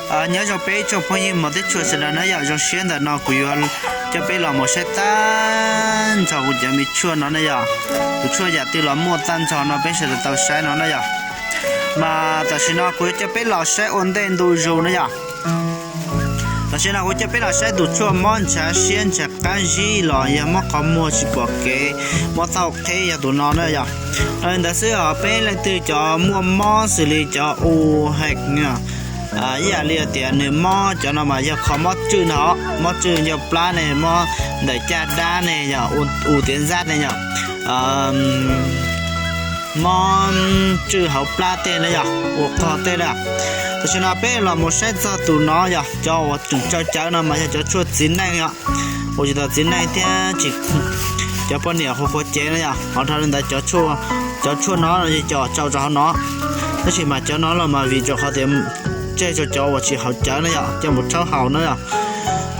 Nyob zoo peb tsoom phooj ywg mos tib tshua sawv daws na yom, zoo siab ntawm no kuv yuav coj peb los mus saib tag nrho kuv cov me tshuaj no na yom. Tus tshuaj yam twg los muaj tag nrho no peb sawv daws tau saib no na yom. Mas tam sim no kuv yuav coj peb los saib ua ntej ntu zus na yom. Tam sim no kuv coj peb los saib tus tshuaj mob ntshav siab ntshav qab zib los yog mob qhov muag tsis pom kev, mob taub hau qheb yog tus no na yom. Li ntawd xwb os, peb leej twg cov muaj mob xws li cov u heem, ib yam li tias nws mob cov no mas yog kho mob tswj no, mob tswj ncauj plab ne, mob ntawm caj dab ne yom, u tiav nzaj ne yom, mob tswj hauv plab tej na yom, ua qog tej na. Tam sim no peb los mus saib txog tus no yom, cov uas tseem tsau cawv no mas yog cov tshuaj txiv neej yom, ua tsis tau txiv neej thiab tsis, cov poj niam qhuav qhuav cev na yom. Ho dhau li ntawd cov tshuaj no yog cov tsau rau hauv no, tab sis mas cov no los mas vim rau qhov tias tseg rau cov uas tsis haus cawv na yom, coj mus rhaub haus na yom.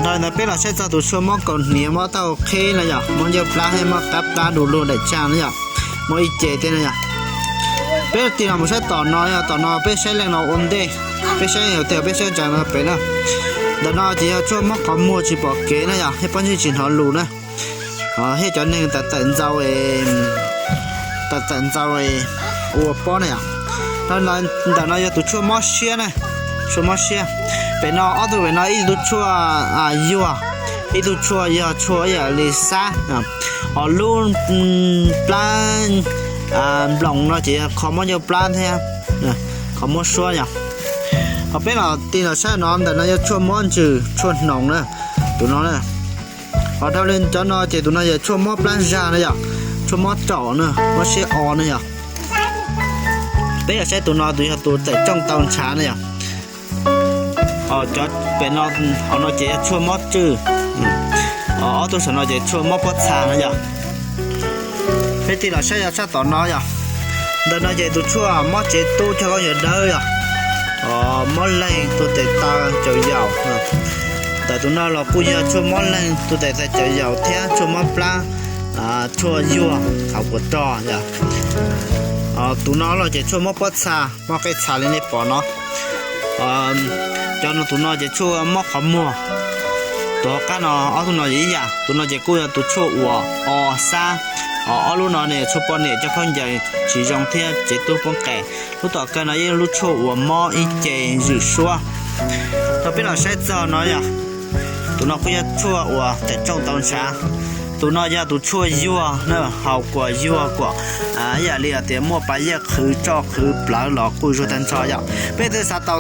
Dhau li ntawd peb los saib txog tus tshuaj mob kaus hniav, mob taub hau qheb na yom, mob ncauj plab thiab mob qab plab du lug daim tsag na yom, mob ib ce tej na yom. Peb tig los mus saib tom no yog, tom no peb saib leej no ua ntej, peb saib yog tias peb saib ntawm no pem na. Ntawm no ces yog tshuaj mob qhov muag tsis pom kev na yom, thiab pob ntseg tsis hnov lus na. Thiab cov neeg tawm tawm ntxaus, tawm tawm ntxaus ua pob na yom. Ntawm no yog tus tshuaj mob siab na, tshuaj mob siab. Pem no ob tug pem no ib tug tshuaj yuag, ib tug tshuaj yog tshuaj ib yam li xab, ho lub plab nploos no ces yog kho mob ncauj plab thiab kho mob suab yom. Ho peb los tig los saib no, ntawm no yog tshuaj mob ntsws tshuaj hnoos na, tus no na. Ho dhau li cov no ces tus no yog tshuaj mob plab zag na yom, tshuaj mob raum na, mob siab o na yom. Peb yog saib tus no tus yog tus tawm rooj tau ntshav na yom. Cov pem no, hauv no ces yog tshuaj mob tswj, ob tug saum no ces tshuaj mob pob txha na yom. Peb tig los saib yog sab tom no yom. Ntawm no ces tus tshuaj mob tsev tub cog khaub ncaws dawb yom, mob leeg, tuag tes taw caum yaum. Ntawm tus no los kuj yog tshuaj mob leeg, tuag tes taw caum yaum thiab tshuaj mob plab, tshuaj yuag hauv kuav rog yom. Tus no los ces tshuaj mob pob txha, mob qej txha li nej pom no. Cov no tus no ces tshuaj mob qhov muag. Tus hauv qab no ob tug no yog ib yam, tus no ces kuj yog tus tshuaj uas o xab. Ob lub no ne tshuaj poj niam cog khaub ncaws tsis zoo thiab tsev tub poob qes. Lub tom kawg no yog lub tshuaj uas mob ib ce zwm suab. Thaum peb los saib txog no yog, tus no kuj yog tshuaj uas tawm rooj tau ntshav. Tus no yog tus tshuaj yuag na, haus kuas yuag kuas, ib yam li tias muaj pas yaj qhwv tsoj qhwv plawv los kuj zuag tag nrho yom. Peb twb xav tau